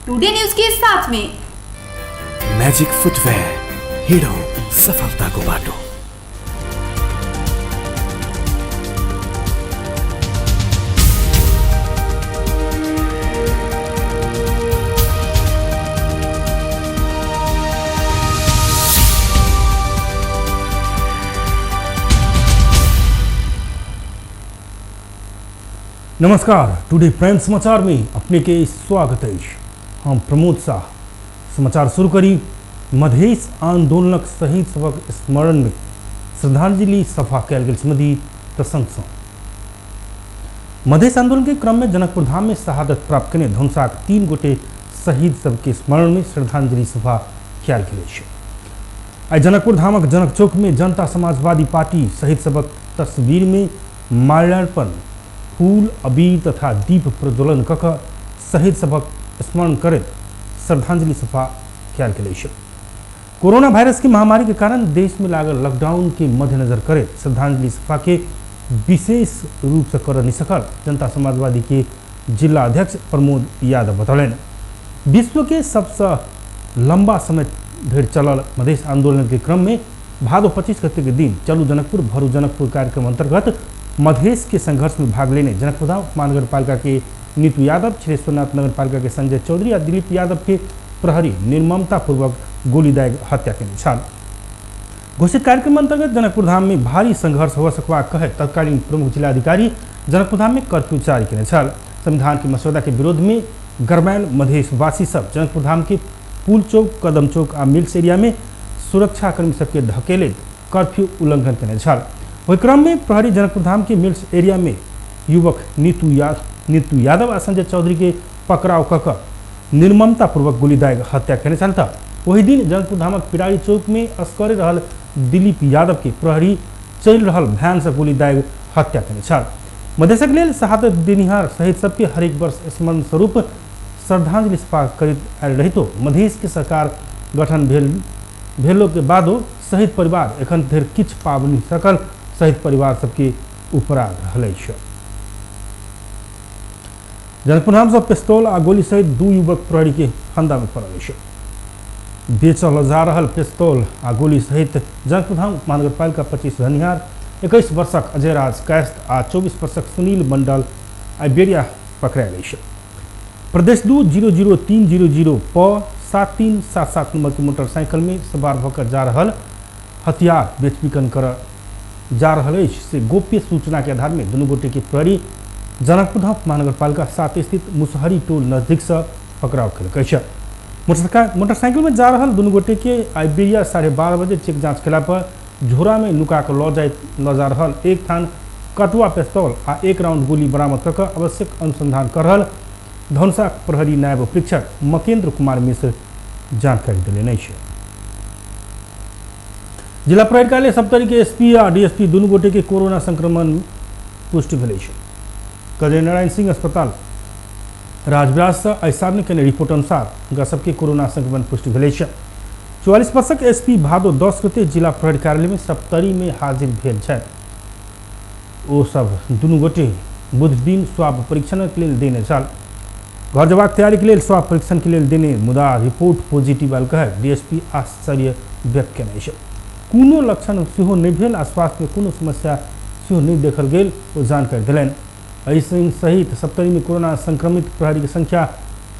Today news के साथ में। म्याजिक फुटवेयर, हिँडौँ सफलताको बाटो। नमस्कार, टुडे प्राइम समाचार में अपने के स्वागत अछि। हम प्रमोद शाह। समाचार शुरू करी मधेश आंदोलनक शहीद सभक स्मरण में श्रद्धांजलि सभा कयल गेल संबंधी प्रसंग सँ। मधेश आंदोलन के क्रम में जनकपुर धाम में शहादत प्राप्त कने धनुषाक 3 गोटे शहीद सबके स्मरण में श्रद्धांजलि सभा कयल गेल अछि। आइ जनकपुर धामक जनक चौक में जनता समाजवादी पार्टी शहीद सबक तस्वीर में माल्यार्पण, फूल, अबीर तथा दीप प्रज्वलन कऽ कऽ शहीद सबक स्मरण करैत श्रद्धांजलि सभा कयल गेल अछि। कोरोना वायरस के महामारी के कारण देश में लागल लॉकडाउन के मद्देनजर करैत श्रद्धांजलि सभा के विशेष रूप से कर नहीं सकल जनता समाजवादी के जिला अध्यक्ष प्रमोद यादव बतौलनि। विश्व के सबसे लंबा समय धरि चलल मधेश आंदोलन के क्रम में भादो 25 गते के दिन चलू जनकपुर भरू जनकपुर कार्यक्रम अंतर्गत मधेश के संघर्ष में भाग लेने जनकपुर धाम महानगरपालिका के नीतू यादव, क्षीरेश्वरनाथ नगरपालिका के संजय चौधरी आ दिलीप यादव के प्रहरी निर्ममतापूर्वक गोली दागि हत्या केने छल। घोषित कार्यक्रम अंतर्गत जनकपुर धाम में भारी संघर्ष हो सकबाक कहैत तत्कालीन प्रमुख जिलाधिकारी जनकपुर धाम में कर्फ्यू जारी केने छल। संविधान के मसौदा के विरोध में गरमायल मधेशवासी सब जनकपुर धाम के पुल चौक, कदम चौक आ मिल्स एरिया में सुरक्षाकर्मी सबके धकेलैत कर्फ्यू उल्लंघन केने छल। ओहि क्रम में प्रहरी जनकपुर धाम के मिल्स एरिया में युवक नीतू यादव आ संजय चौधरी के पकड़ाव कऽ कऽ निर्ममतापूर्वक गोली दागि हत्या केने छल। तऽ ओहि दिन जनकपुर धामक पिरारी चौक में असकरे रहल दिलीप यादव के प्रहरी चलि रहल वैन से गोली दागि हत्या केने छल। मधेशक लेल शहादत देनिहार शहीद सबके हरेक वर्ष स्मरण स्वरूप श्रद्धांजलि सभा करैत आयल रहितो मधेश के सरकार गठन भेलो के बादो शहीद परिवार एखन धरि किछु पाबि नहि सकल शहीद परिवार सबके उपराग रहल अछि। जनकपुर धाम से पिस्तौल आ गोली सहित 2 युवक प्रहरी के फंदा में पड़ल अछि। बेचल जा रहल पिस्तौल आ गोली सहित जनकपुर धाम उपमहानगरपालिका 25 रहनिहार 21 वर्षक अजयराज कायस्थ आ 24 वर्षक सुनील मंडल आइ बेरिया पकड़ायल अछि। प्रदेश 2 0 0 3 0 0 प 7 3 7 7 नंबर के मोटरसाइकिल में सवार भऽ जा रहल हथियार बेचबिकन कर जा रहल अछि से गोप्य सूचना के आधार में दुनू गोटे के प्रहरी जनकपुर धाम महानगरपालिका 7 स्थित मुसहरी टोल नजदीक से पकड़ाव केलक अछि। मोटरसाइकिल में जा रहल दुनू गोटे के आइ बेरिया 12:30 बजे चेक जांच केला पर झोरा में नुका कऽ लऽ जा रहल एक थान कटुआ पिस्तौल आ 1 राउंड गोली बरामद कऽ कऽ आवश्यक अनुसंधान कर रहल धनुषा प्रहरी नायब उपरीक्षक मकेन्द्र कुमार मिश्र जानकारी देलनि अछि। जिला प्रहरी कार्यालय सप्तरी के एसपी आ डीएसपी दुनू गोटे के कोरोना संक्रमण पुष्टि भेल अछि। गजेन्द्र नारायण सिंह अस्पताल राजविराज से आइ सार्वजनिक केने रिपोर्ट अनुसार हुनका सबके कोरोना संक्रमण पुष्टि भेल अछि। 44 वर्षक एसपी भादो 10 गते जिला प्रहरी कार्यालय में सप्तरी में हाजिर भेल छथि। ओ सब दुनू गोटे बुध दिन स्वाब परीक्षणक लेल देने छल। घर जबाक तैयारी के लेल स्वाब परीक्षण के लेल देने मुदा रिपोर्ट पॉजिटिव आयल कहैत डीएसपी आश्चर्य व्यक्त केने अछि। कोनो लक्षण सेहो नहि भेल आ स्वास्थ्य में कोनो समस्या सेहो नहि देखल गेल ओ जानकारी देलनि। एहि सहित सप्तरी में कोरोना संक्रमित प्रहरी के संख्या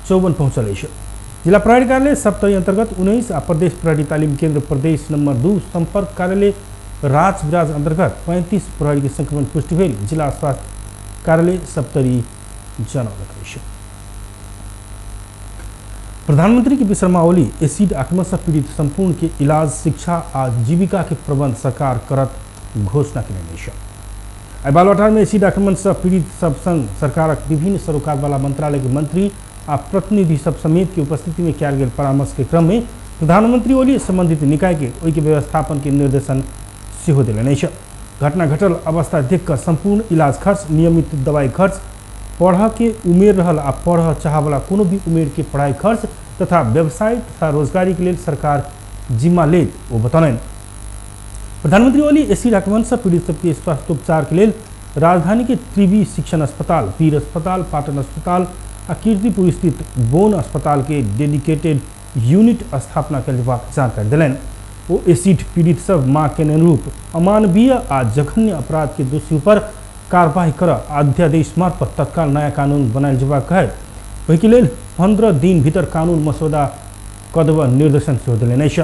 54 पहुंचल अछि। जिला प्रहरी कार्यालय सप्तरी अंतर्गत 19 आ प्रदेश प्रहरी तालीम केंद्र प्रदेश नंबर 2 संपर्क कार्यालय राजविराज अंतर्गत 35 प्रहरी के संक्रमण पुष्टि भेल जिला स्वास्थ्य कार्यालय सप्तरी जनौलक अछि। प्रधानमंत्री के पी शर्मा ओली एसिड आक्रमण से पीड़ित संपूर्ण के इलाज, शिक्षा आ जीविका के प्रबंध सरकार करत घोषणा केने अछि। आइ बालुवाटार में एसिड आक्रमण से पीड़ित सब संग सरकारक विभिन्न सरोकार वाला मंत्रालय के मंत्री आ प्रतिनिधि सब समेत के उपस्थिति में कयल गेल परामर्श के क्रम में प्रधानमंत्री ओली संबंधित निकाय के ओहि के व्यवस्थापन के निर्देशन सेहो देलनि अछि। घटना घटल अवस्था देख कऽ संपूर्ण इलाज खर्च, नियमित दवाई खर्च, पढ़ के उमेर रहल आ पढ़ चाहवला कोनो भी उमेर के पढ़ाई खर्च तथा व्यवसाय तथा रोजगारी के लेल सरकार जिम्मा लेत ओ बतौलनि। प्रधानमंत्री ओली एसिड आक्रमण से पीड़ित सबके स्वास्थ्य उपचार के लेल राजधानी के त्रिवी शिक्षण अस्पताल, वीर अस्पताल, पाटन अस्पताल, आ कीर्तिपुर स्थित बोन अस्पताल के डेडिकेटेड यूनिट स्थापना कयल जेबाक जानकारी देलनि। ओ एसिड पीड़ित सब मांग के अनुरूप अमानवीय आ जघन्य अपराध के दोषी पर कार्रवाई कर अध्यादेश मार्फत तत्काल नया कानून बनायल जेबाक कहैत ओहिके लेल 15 दिन भीतर कानून मसौदा कऽ देबऽ निर्देशन सेहो देलनि अछि।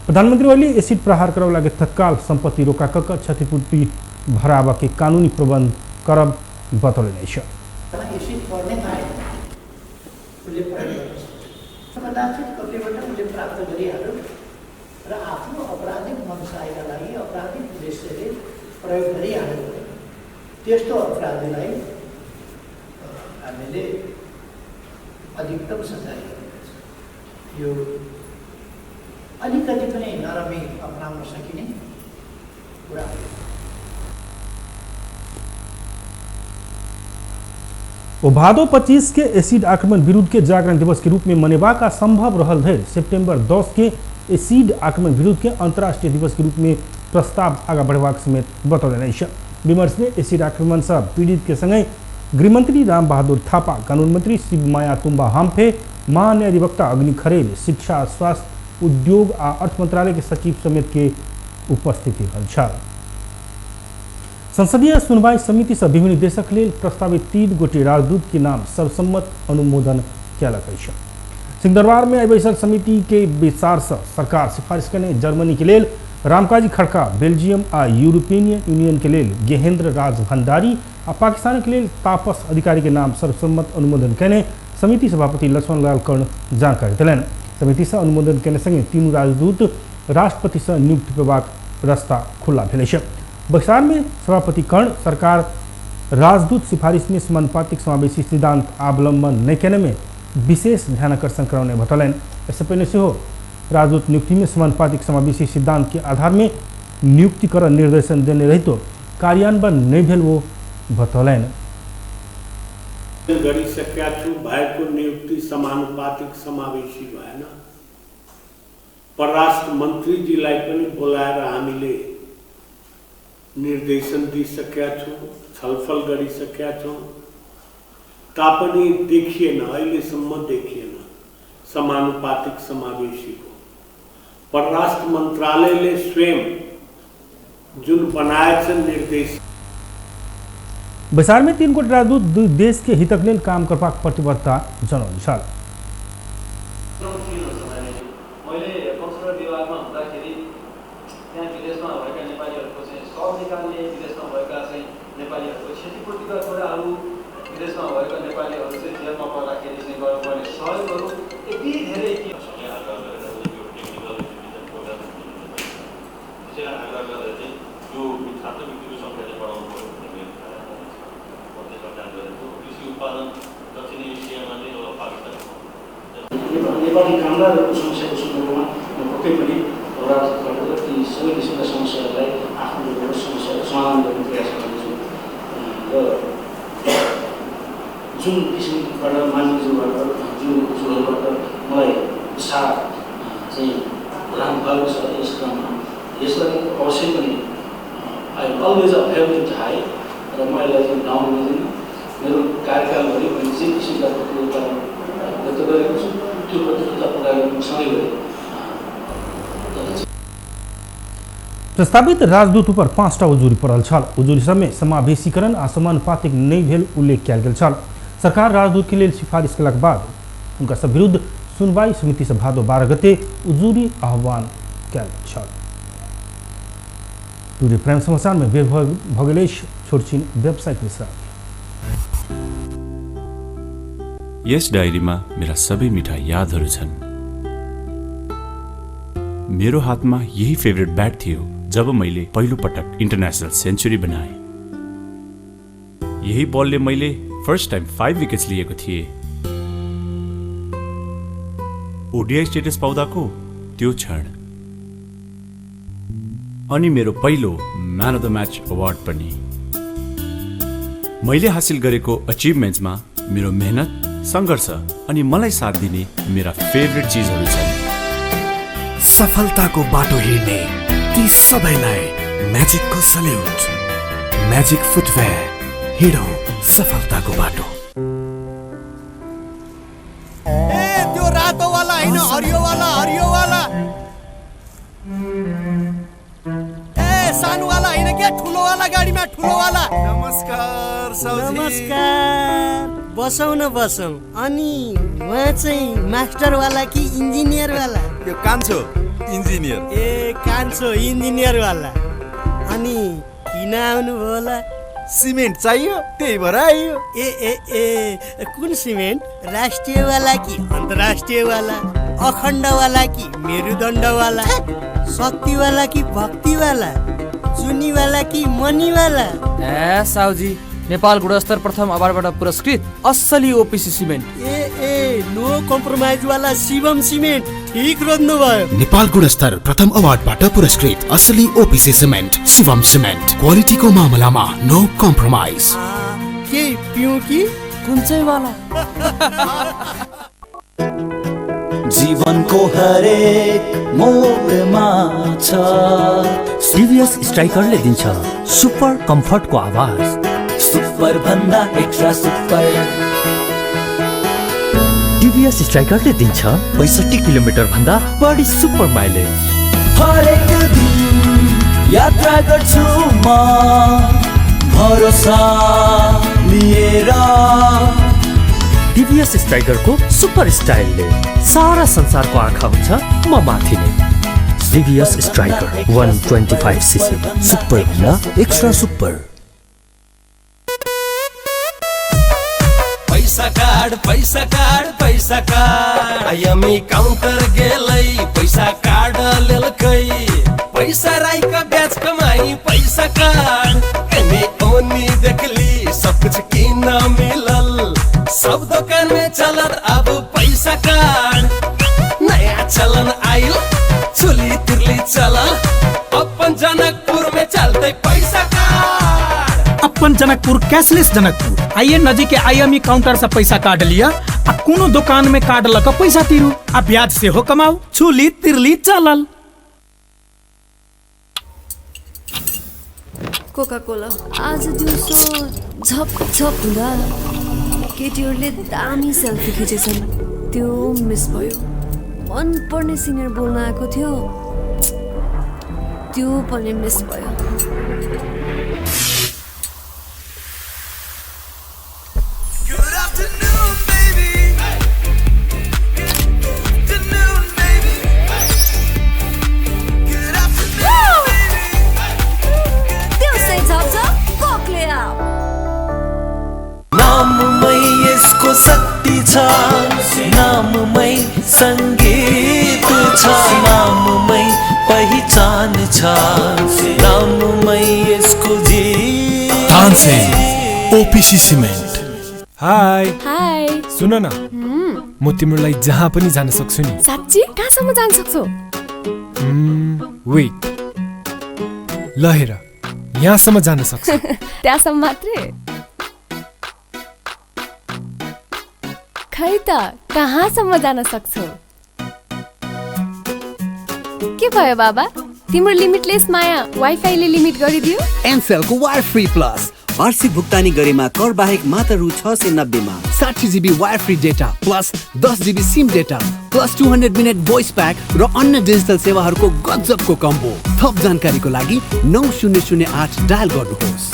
प्रधानमंत्री ओली एसिड प्रहार करऽवला के तत्काल संपत्ति रोका कऽ कऽ क्षतिपूर्ति भराबऽ के कानूनी प्रबंध करब बतौलनि अछि। एसिड पर्ने पाएन उसले प्रयोग गर्न सक्छ। कदाचित कतिबाट उसले प्राप्त गरिहाल्यो र आफ्नो आपराधिक मनसायका लागि आपराधिक उद्देश्यले प्रयोग गरिहाल्यो भने त्यस्तो अपराधीलाई हामीले अधिकतम सजाय दिनुपर्छ। यो अलिकति पनि नरमी अपनाउन सकिने कुरा हो। ओ भादो 25 के एसिड आक्रमण विरुद्ध के जागरण दिवस के रूप में मनेबाक संभव रहल धरि सेप्टेम्बर 10 के एसिड आक्रमण विरुद्ध के अंतर्राष्ट्रीय दिवस के रूप में प्रस्ताव आगा बढ़ेबाक समेत बतौलनि अछि। विमर्श में एसिड आक्रमण से पीड़ित के संगे गृहमंत्री राम बहादुर थापा, कानून मंत्री शिवमाया तुम्बा हाम्फे, महान्यायाधिवक्ता अग्नि खरेल, शिक्षा, स्वास्थ्य, उद्योग आ अर्थ मंत्रालय के सचिव समेत के उपस्थिति रहल छल। संसदीय सुनवाई समिति से विभिन्न देशक लेल प्रस्तावित 3 गोटे राजदूत के नाम सर्वसम्मत अनुमोदन कयलक अछि। सिंहदरबार में आइ बैसल समिति के विचार से सरकार सिफारिश कने जर्मनी के लेल रामकाजी खड़का, बेल्जियम आ यूरोपियन यूनियन के लेल गेहेंद्र राज भंडारी आ पाकिस्तान के लेल तापस अधिकारी के नाम सर्वसम्मत अनुमोदन कयने समिति सभापति लक्ष्मण लाल कर्ण जानकारी देलनि। समिति से अनुमोदन कयने संगे 3 राजदूत राष्ट्रपति से नियुक्त पेबाक रास्ता खुला भेल अछि। बैसार में सभापति कर्ण सरकार राजदूत सिफारिश में समानुपातिक समावेशी सिद्धांत अवलंबन नहीं कयने में विशेष ध्यानाकर्षण करौने बतौलनि। एहिसँ पहिने सेहो राजदूत नियुक्ति में समानुपातिक समावेशी सिद्धांत के आधार में नियुक्ति कर निर्देशन देने रहितो कार्यान्वयन नहीं भेल वो बतौलनि। गरिसकेका छु, भएको नियुक्ति समानुपातिक समावेशी भएन। परराष्ट्र मन्त्रीजीलाई पनि बोलाएर हामीले निर्देशन दिइसकेका छौँ, छलफल गरिसकेका छौँ, तापनि देखिएन, अहिलेसम्म देखिएन समानुपातिक समावेशीको। परराष्ट्र मन्त्रालयले स्वयं जुन बनाएछ निर्देश। बैसार में 3 गोट राजदूत दुई देश के हितक लेल काम करबाक प्रतिबद्धता जनौने छल। मैले कन्सुलर विभागमा हुँदाखेरि त्यहाँ विदेशमा भएका नेपालीहरूको चाहिँ शव निकाल्ने, विदेशमा भएका चाहिँ नेपालीहरूको क्षतिपूर्तिका कुराहरू, विदेशमा भएका नेपालीहरू चाहिँ जेलमा पर्दाखेरि चाहिँ गर्नुपर्ने सहयोगहरू यति धेरै कि नेपाली कामदारहरूको समस्याको सन्दर्भमा म पक्कै पनि अपराध गरेर ती सबै किसिमका समस्याहरूलाई आफ्नो लेभलमा समस्याहरू समाधान गर्ने प्रयास गर्नेछु र जुन किसिमबाट मान्यज्यूबाट ज्यूहरूबाट मलाई उत्साह चाहिँ प्रदान भएको छ यस क्रममा यसलाई अवश्य पनि I always avail to high र म यसलाई चाहिँ डाउन गर्दिनँ। मेरो कार्यकालभरि मैले जे किसिमका प्रतिबद्धता व्यक्त गरेको छु त्यो प्रतिबद्धता पुरा गर्न सधैँभरि। प्रस्तावित राजदूत पर 5टा उजुरी पड़ल छल। उजुरी सबमे समावेशीकरण आ समानुपातिक नहि भेल उल्लेख कयल गेल छल। सरकार राजदूत के लेल सिफारिश कयलाक बाद हुनका सब विरुद्ध सुनवाई समिति से भादो 12 गते उजुरी आह्वान कयल छल। टुडे प्राइम समाचार में बेर भऽ गेल अछि। छोटछिन व्यावसायिक विश्राम। यस डायरीमा मेरा सबै मिठा यादहरू छन्। मेरो हातमा यही फेभरेट ब्याट थियो जब मैले पहिलो पटक इन्टरनेसनल सेन्चुरी बनाएँ। यही बलले मैले फर्स्ट टाइम 5 विकेट्स लिएको थिएँ। ओडिआई स्टेटस पाउँदाको त्यो क्षण अनि मेरो पहिलो man of the match award पनि। मैले हासिल गरेको अचिभमेन्ट्समा मेरो मेहनत, सङ्घर्ष अनि मलाई साथ दिने मेरा फेभरेट चिजहरू छन्। सफलताको बाटो हिँड्ने ती सबैलाई म्याजिकको सल्युट। म्याजिक फुटवेयर, हिँडौँ सफलताको बाटो। रातो वाला हैन, हरियो वाला, हरियो वाला। ए सानो वाला हैन के, ठुलो वाला गाडीमा, ठुलो वाला। नमस्कार साउजी। नमस्कार, बसौँ न बसौँ। अनि उहाँ चाहिँ मास्टर वाला कि इन्जिनियर वाला? यो कान्छो इन्जिनियर। ए कान्छो इन्जिनियर वाला। अनि किन आउनुभयो होला? सिमेन्ट चाहियो, त्यही भएर आइयो। ए ए ए कुन सिमेन्ट? राष्ट्रिय वाला कि अन्तर्राष्ट्रिय वाला? अखण्ड वाला कि मेरुदण्ड वाला? शक्ति वाला कि भक्ति वाला? चुनी वाला कि मनी वाला? ए साउजी, नेपाल गुणस्तर प्रथम अवार्डबाट पुरस्कृत असली ओपिसी सिमेन्ट। ए ए नो कम्प्रोमाइज वाला शिवम सिमेन्ट, ठीक रोज्नु भयो। नेपाल गुणस्तर प्रथम अवार्डबाट पुरस्कृत असली ओपिसी सिमेन्ट, शिवम सिमेन्ट। क्वालिटीको मामलामा नो कम्प्रोमाइज। के पिउँ कि कुन चाहिँ वाला? जीवनको हरेक मोडमा छ टिभीएस स्ट्राइकरले दिन्छ सुपर कम्फर्टको आवाज, सुपर भन्दा एक्स्ट्रा सुपर। टिभीएस स्ट्राइकरले दिन्छ 65 किलोमिटर भन्दा बढी सुपर माइलेज। हरेक दिन यात्रा गर्छु म भरोसा लिएर। टिभीएस स्ट्राइकरको सुपर स्टाइलले सारा संसारको आँखा हुन्छ म माथि नै। टिभीएस स्ट्राइकर 125 सीसी, सुपर भन्दा एक्स्ट्रा सुपर। पैसा कार्ड, पैसा कार्ड, पैसा कार्ड। आइएमई काउंटर गेलै, पैसा कार्ड लेलकै। पैसा राई का ब्याज कमाई, पैसा कार्ड। एने ओनी देखली सब कुछ किन मिलल, सब दुकान में चलत अब पैसा कार्ड। नया चलन आइल, चुली तिरली चलल, अपन जनकपुर में चलते पैसा कार्ड। अपन जनकपुर कैशलेस जनकपुर। आइए नजीक के आईएमई काउंटर से पैसा कार्ड लिया आ कोनो दुकान में कार्ड लग पैसा तीरू आ ब्याज से हो कमाऊ। चुली तिरली चलल। कोका कोला आज दिउँसो झप झप हुँदा केटीहरूले दामी सेल्फी खिचेछन्, त्यो मिस भयो। मनपर्ने सिनियर बोल्न आएको थियो, त्यो पनि मिस भयो। नाममै यसको शक्ति छ, नाममै संगीत छ, नाममै पहिचान छ, नाममै यसको जीवन। Tansen OPC cement. Hi hi, सुन न, म तिम्रो लागि जहाँ पनि जान सक्छु नि। साँच्ची? कहाँसम्म जान सक्छौ? वेट, ल हेर, यहाँसम्म जान सक्छु। त्यहाँसम्म मात्रै? खै त कहाँसम्म जान सक्छौ? के भयो बाबा, तिम्रो लिमिटलेस माया वाइफाईले लिमिट गरिदियो? एनसेलको वायर फ्री प्लस वार्षिक भुक्तानी गरेमा कर बाहेक मात्र रु 690 मा 60 GB wire free data plus 10 GB SIM data plus 200 minute voice pack र अन्य डिजिटल सेवाहरूको गजबको कम्बो। थप जानकारीको लागि 9008 डायल गर्नुहोस्।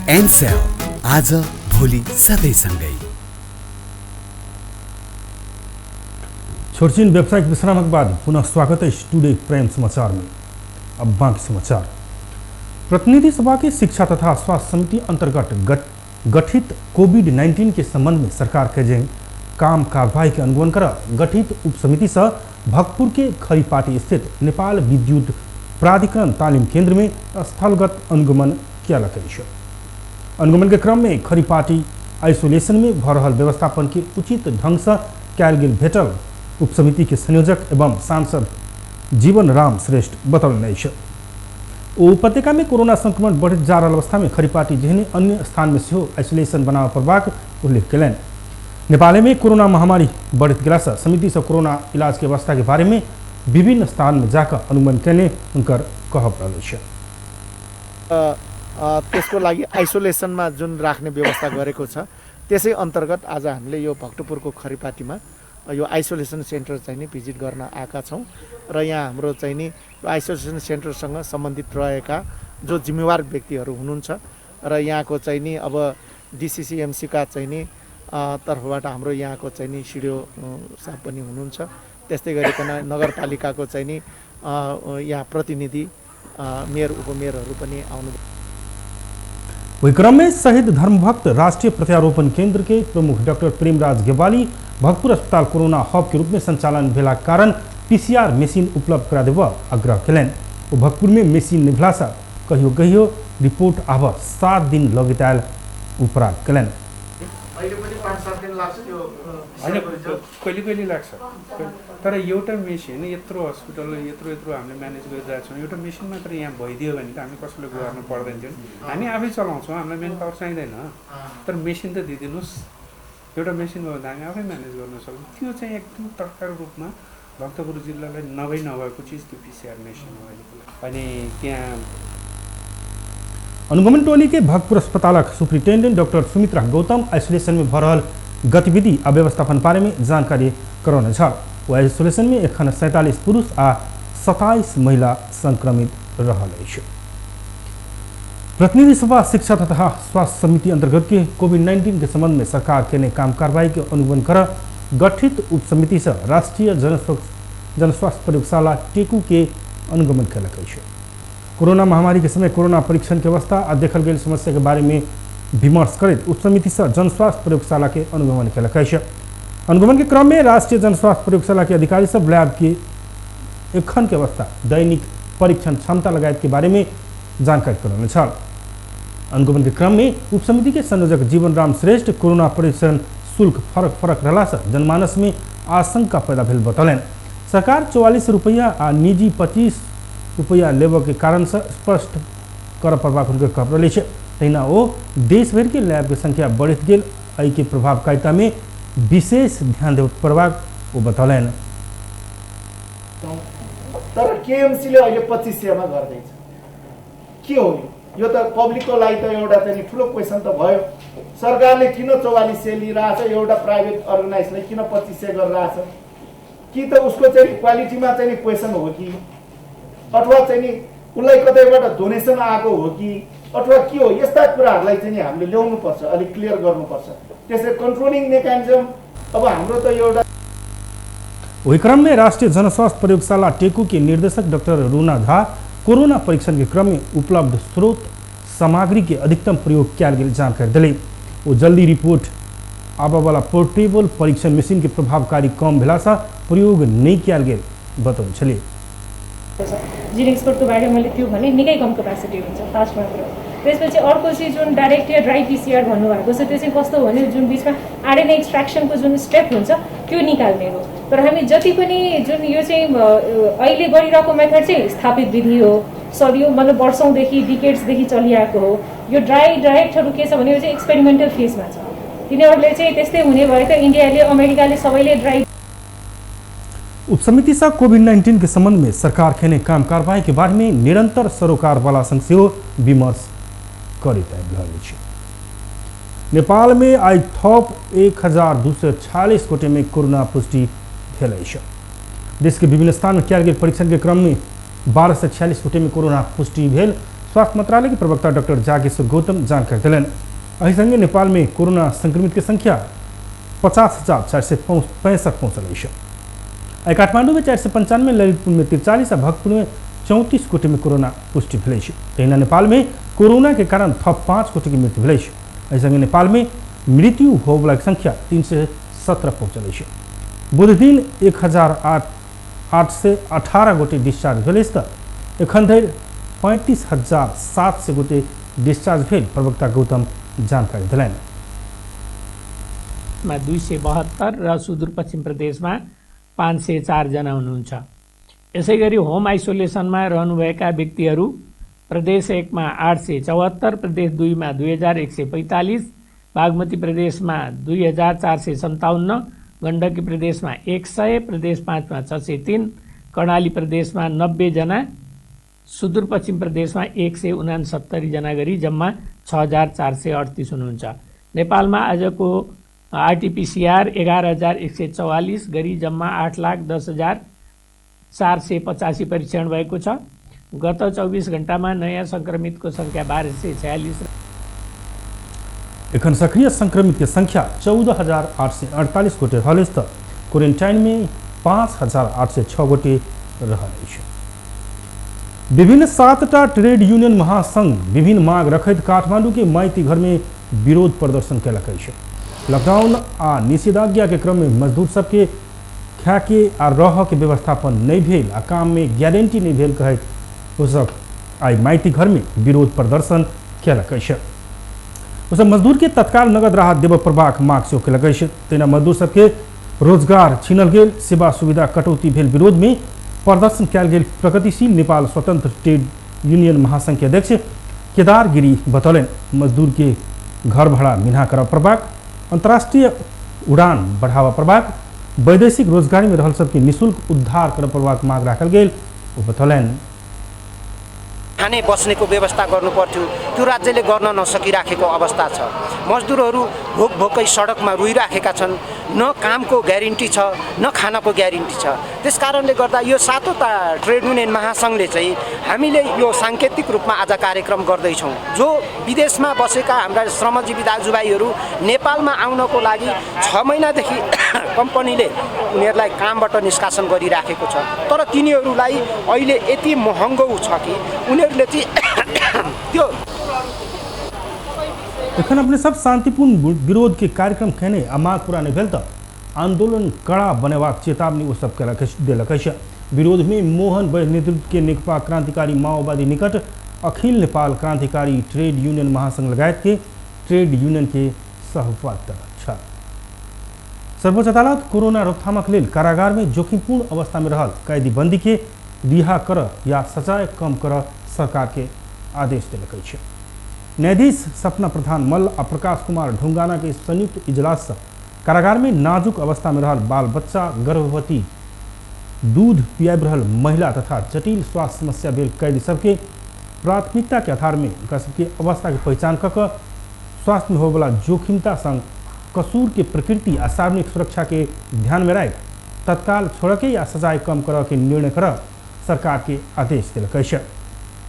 एनसेल, आज भोलि सधैँ सँगै। छोटछिन व्यावसायिक विश्रामक बाद पुनः स्वागत है टुडे प्राइम समाचार में। अब बाकी समाचार। प्रतिनिधि सभा के शिक्षा तथा स्वास्थ्य समिति अंतर्गत गठित कोविड-19 के संबंध में सरकार के जेन काम कार्रवाई के अनुगमन कर गठित उप समिति से भक्तपुर के खरीपाटी स्थित नेपाल विद्युत प्राधिकरण तालीम केंद्र में स्थलगत अनुगमन किया गया। अनुगमन के क्रम में खरीपाटी आइसोलेशन में भ रहल व्यवस्थापन के उचित ढंग से कयल गेल भेटल उप समिति के संयोजक एवं सांसद जीवन राम श्रेष्ठ बतौलनि अछि। ओ उपत्यका में कोरोना संक्रमण बढ़ैत जा रहल अवस्था में खरीपाटी जेहने अन्य स्थान में सेहो आइसोलेशन बनाबय पड़बाक उल्लेख कयलनि। नेपाल में कोरोना महामारी बढ़ैत गेलासँ समिति से कोरोना इलाज के व्यवस्था के बारे में विभिन्न स्थान में जाकर अनुगमन कयने हुनकर कहब रहल अछि। त्यसको लागि आइसोलेसनमा जुन राख्ने व्यवस्था गरेको छ त्यसै अन्तर्गत आज हामीले यो भक्तपुरको खरिपाटीमा यो आइसोलेसन सेन्टर चाहिँ नि भिजिट गर्न आएका छौँ र यहाँ हाम्रो चाहिँ नि यो आइसोलेसन सेन्टरसँग सम्बन्धित रहेका जो जिम्मेवार व्यक्तिहरू हुनुहुन्छ र यहाँको चाहिँ नि अब डिसिसिएमसीका चाहिँ नि तर्फबाट हाम्रो यहाँको चाहिँ नि सिडिओ साहब पनि हुनुहुन्छ, त्यस्तै गरिकन नगरपालिकाको चाहिँ नि यहाँ प्रतिनिधि मेयर उपमेयरहरू पनि आउनु। वही क्रम में शहीद धर्मभक्त राष्ट्रीय प्रत्यारोपण केंद्र के प्रमुख डॉक्टर प्रेमराज गेवाली भक्तपुर अस्पताल कोरोना हब के रूप में संचालन भेला कारण पीसीआर मशीन उपलब्ध करा देव आग्रह कयलनि। ओ भक्तपुर में मशीन निभला से कहियो कहियो रिपोर्ट आब 7 दिन लगैत आयल उपराग कयलनि। कहिले कहिले लाग्छ, तर एउटा मेसिन यत्रो हस्पिटल यत्रो यत्रो हामीले म्यानेज गरिरहेको छौँ, एउटा मेसिन मात्र यहाँ भइदियो भने त हामी कसैले गर्नु पर्दैन थियो, हामी आफै चलाउँछौँ, हामीलाई मेन पावर चाहिँदैन, तर मेसिन त दिइदिनुहोस्, एउटा मेसिन भयो भने हामी आफै म्यानेज गर्न सक्छौँ। त्यो चाहिँ एकदम तत्काल रूपमा भक्तपुर जिल्लालाई नभई नभएको चिज त्यो पिसिआर मेसिन हो अहिलेको लागि। अनि त्यहाँ अनुगमन टोली के भक्तपुर अस्पतालक superintendent doctor Sumitra Gautam isolation में भ रहल गतिविधि आ व्यवस्थापन बारे में जानकारी करौने छल। ओ आइसोलेशन में एखन 47 पुरुष आ 27 महिला संक्रमित रहल अछि। प्रतिनिधि सभा शिक्षा तथा स्वास्थ्य समिति अंतर्गत के कोविड-19 के संबंध में सरकार केने काम कार्रवाई के अनुगमन कर गठित उपसमिति से राष्ट्रीय जनस्वास्थ्य प्रयोगशाला टेकू के अनुगमन कयलक अछि। कोरोना महामारी के समय कोरोना परीक्षण के अवस्था आ देखल गेल समस्या के बारे में विमर्श करैत उपसमिति से जनस्वास्थ्य प्रयोगशाला के अनुगमन कयलक अछि। अनुगमन के क्रम में राष्ट्रीय जनस्वास्थ्य प्रयोगशाला के अधिकारी सब लैब के एखन के अवस्था, दैनिक परीक्षण क्षमता लगायत के बारे में जानकारी करौने छल। अनुगमन के क्रम में उपसमिति के संयोजक जीवन राम श्रेष्ठ कोरोना परीक्षण शुल्क फरक फरक रहला से जनमानस में आशंका पैदा भेल बतौलनि। सरकार 44 रुपया आ निजी 25 रुपया लेबऽ के कारण से स्पष्ट कर पड़बाक हुनकर कहब रहल अछि। तहिना ओ देश भरि के लैब के संख्या बढ़ैत गेल, एहि के प्रभावकारिता में विशेष ध्यान देबऽ पड़बाक ओ बतौलनि। तर केएमसीले अहिले 2500 मा गर्दैछ, के हो यो? त पब्लिकको लागि त एउटा चाहिँ ठुलो क्वेसन त भयो। सरकारले किन 4400 लिइरहेछ, एउटा प्राइभेट अर्गनाइजले किन 2500 गरिरहेछ? कि त उसको चाहिँ क्वालिटीमा चाहिँ क्वेसन हो कि, अथवा चाहिँ नि उसलाई कतैबाट डोनेसन आएको हो कि, अथवा के हो? यस्ता कुराहरूलाई चाहिँ हामीले ल्याउनुपर्छ, अलिक क्लियर गर्नुपर्छ। त्यसै कन्ट्रोलिङ मेकानिजम अब हाम्रो त एउटा। वही क्रम में राष्ट्रीय जनस्वास्थ्य प्रयोगशाला टेकू के निर्देशक डॉक्टर रूना झा कोरोना परीक्षण के क्रम में उपलब्ध स्रोत सामग्री के अधिकतम प्रयोग कयल गेल जानकारी दिले। ओ जल्दी रिपोर्ट आबऽवला पोर्टेबल परीक्षण मशीन के प्रभावकारी कम भेला से प्रयोग नहीं कयल गेल बतौने छली। जिन एक्सपर्टको बारेमा मैले त्यो भने निकै कम क्यापेसिटी हुन्छ फास्ट मात्र। त्यसपछि अर्को चाहिँ जुन डाइरेक्ट या ड्राई पिसिआर भन्नुभएको छ त्यो चाहिँ कस्तो हो भने जुन बिचमा आरएनए एक्सट्र्याक्सनको जुन स्टेप हुन्छ त्यो निकाल्ने हो। तर हामी जति पनि जुन यो चाहिँ अहिले गरिरहेको मेथड चाहिँ स्थापित विधि हो, सदियौँ मतलब वर्षौँदेखि डिकेड्सदेखि चलिआएको हो। यो ड्राई डाइरेक्टहरू के छ भने यो चाहिँ एक्सपेरिमेन्टल फेजमा छ। तिनीहरूले चाहिँ त्यस्तै हुने भए त इन्डियाले अमेरिकाले सबैले ड्राई। उपसमिति से कोविड-19 के संबंध में सरकार खेने काम कार्रवाई के बारे में निरंतर सरोकार वाला संग सेहो विमर्श करैत आबि रहल अछि। नेपाल में आइ थप 1246 गोटे में कोरोना पुष्टि भेल अछि। देश के विभिन्न स्थान में कयल गेल परीक्षण के क्रम में 1246 गोटे में कोरोना पुष्टि भेल स्वास्थ्य मंत्रालय के प्रवक्ता डॉक्टर जागेश्वर गौतम जानकारी देलनि। एहि संगे नेपाल में कोरोना संक्रमित के संख्या 50,465 पहुँचल अछि। आइ काठमांडू में 495, ललितपुर में 43 आ भक्तपुर में 34 गोटे में कोरोना पुष्टि भेल अछि। तहिना नेपाल में कोरोना के कारण थप 5 गोटे के मृत्यु भेल अछि। एहि संगे नेपाल में मृत्यु होबला के संख्या 317 पहुँचल अछि। बुध दिन 1818 गोटे डिस्चार्ज भेल अछि त एखन धरि 35,700 गोटे डिस्चार्ज भेल प्रवक्ता गौतम जानकारी देलनि। 272 र सुदूरपश्चिम प्रदेशमा 504 जना हुनुहुन्छ। यसैगरी होम आइसोलेसनमा रहनुभएका व्यक्तिहरू प्रदेश 1 मा 874, प्रदेश 2 मा 2145, बागमती प्रदेशमा 2457, गण्डकी प्रदेशमा 100, प्रदेश 5 मा 603, कर्णाली प्रदेशमा 90 जना सुदूरपश्चिम प्रदेशमा 169 जना गरी जम्मा 6438 हुनुहुन्छ। नेपालमा आजको आरटीपीसीआर 11,144 गरी जम्मा 8,10,485 परीक्षण भएको छ। गत 24 घण्टामा नयाँ संक्रमितको संख्या 1246। एखन सक्रिय संक्रमित के संख्या 14,848 गोटे रहल अछि त क्वारेंटाइन में 5,806 गोटे रहल अछि। विभिन्न 7टा ट्रेड यूनियन महासंघ विभिन्न मांग रखैत काठमांडू के माइती घर में विरोध प्रदर्शन कयलक अछि। लॉकडाउन आ निषेधाज्ञा के क्रम में मजदूर सबके खाए के आ रह के व्यवस्थापन नहीं भेल आ काम में गारंटी नहीं भेल कहैत ओ सब आई माइती घर में विरोध प्रदर्शन कयलक अछि। ओ सब मजदूर के तत्काल नगद राहत देबय पड़बाक मांग सेहो कयलक अछि। तहिना मजदूर सबके रोजगार छीनल गेल, सेवा सुविधा कटौती भेल विरोध में प्रदर्शन कयल गेल प्रगतिशील नेपाल स्वतंत्र ट्रेड यूनियन महासंघ के अध्यक्ष केदार गिरी बतौलनि। मजदूर के घर भाड़ा मिन्हा करय पड़बाक, अंतर्राष्ट्रीय उड़ान बढ़ावा पड़बाक, वैदेशिक रोजगारी में रहल सबके निःशुल्क उद्धार करय पड़बाक मांग राखल गेल ओ बतौलनि। खाने बस्नेको व्यवस्था गर्नु पर्थ्यो, त्यो राज्यले गर्न नसकिराखेको अवस्था छ। मजदुरहरू भोक भोकै सडकमा रुइराखेका छन्, न कामको ग्यारेन्टी छ न खानाको ग्यारेन्टी छ। त्यस कारणले गर्दा यो सातवटा ट्रेड युनियन महासङ्घले चाहिँ हामीले यो साङ्केतिक रूपमा आज कार्यक्रम गर्दैछौँ। जो विदेशमा बसेका हाम्रा श्रमजीवी दाजुभाइहरू नेपालमा आउनको लागि 6 महिनादेखि कम्पनीले उनीहरूलाई कामबाट निष्कासन गरिराखेको छ, तर तिनीहरूलाई अहिले यति महँगो छ कि उनीहरूले चाहिँ त्यो एखन अपने सब शांतिपूर्ण विरोध के कार्यक्रम केने आ माग पूरा नहीं भेल त आंदोलन कड़ा बनेबाक चेतावनी ओ सब देलक अछि। विरोध में मोहन वैद्य नेतृत्व के नेकपा क्रांतिकारी माओवादी निकट अखिल नेपाल क्रांतिकारी ट्रेड यूनियन महासंघ लगायत के ट्रेड यूनियन के सहभागिता छल। सर्वोच्च अदालत कोरोना रोकथामक लेल कारागार में जोखिमपूर्ण अवस्था में रहल कैदी बंदी के रिहा कर या सजाय कम कर सरकार के आदेश देलक अछि। न्यायाधीश सपना प्रधान मल्ल आ प्रकाश कुमार ढुंगाना के संयुक्त इजलास कारागार में नाजुक अवस्था में रहल बाल बच्चा, गर्भवती, दूध पियाबि रहल महिला तथा जटिल स्वास्थ्य समस्या भेल कैदी सबके प्राथमिकता के आधार में उनका सबके अवस्था के पहचान कऽ कऽ स्वास्थ्य में होबला जोखिमता संग कसूर के प्रकृति आ सार्वजनिक सुरक्षा के ध्यान में राखि तत्काल छोड़के या सजाय कम करऽ के निर्णय करऽ सरकार के आदेश देलक अछि।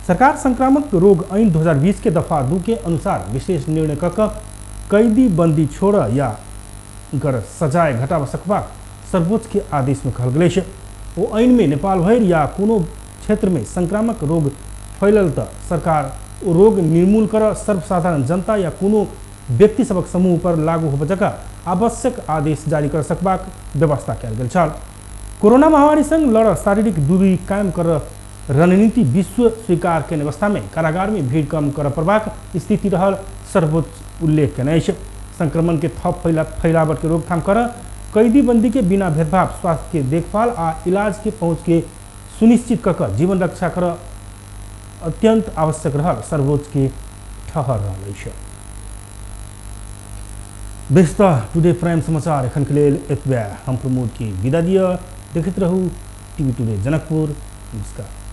सरकार संक्रामक रोग ऐन 2020 के दफा 2 के अनुसार विशेष निर्णय कऽ कऽ कैदी बंदी छोड़ या उनकर सजाय घटाब सकबाक सर्वोच्च के आदेश में कहल गेल अछि। ओ ऐन में नेपाल भरि या कोनो क्षेत्र में संक्रामक रोग फैलल तऽ सरकार ओ रोग निर्मूल कर सर्वसाधारण जनता या कोनो व्यक्ति सबक समूह पर लागू होबय जकाँ आवश्यक आदेश जारी कर सकबाक व्यवस्था कयल गेल छल। कोरोना महामारी संग लड़ शारीरिक दूरी कायम कर रणनीति विश्व स्वीकार केने अवस्था में कारागार में भीड़ कम कर पड़बाक स्थिति रहल सर्वोच्च उल्लेख केने अछि। संक्रमण के थप फैलावट के रोकथाम कर कैदी बंदी के बिना भेदभाव स्वास्थ्य के देखभाल आ इलाज के पहुँच के सुनिश्चित कऽ कऽ जीवन रक्षा कर अत्यंत आवश्यक रहल सर्वोच्च के ठहर रहल अछि। बेस तऽ टुडे प्राइम समाचार एखन के लेल एतबे। हम प्रमोद के विदा दिअ। देखैत रहू टीवी टुडे जनकपुर। नमस्कार।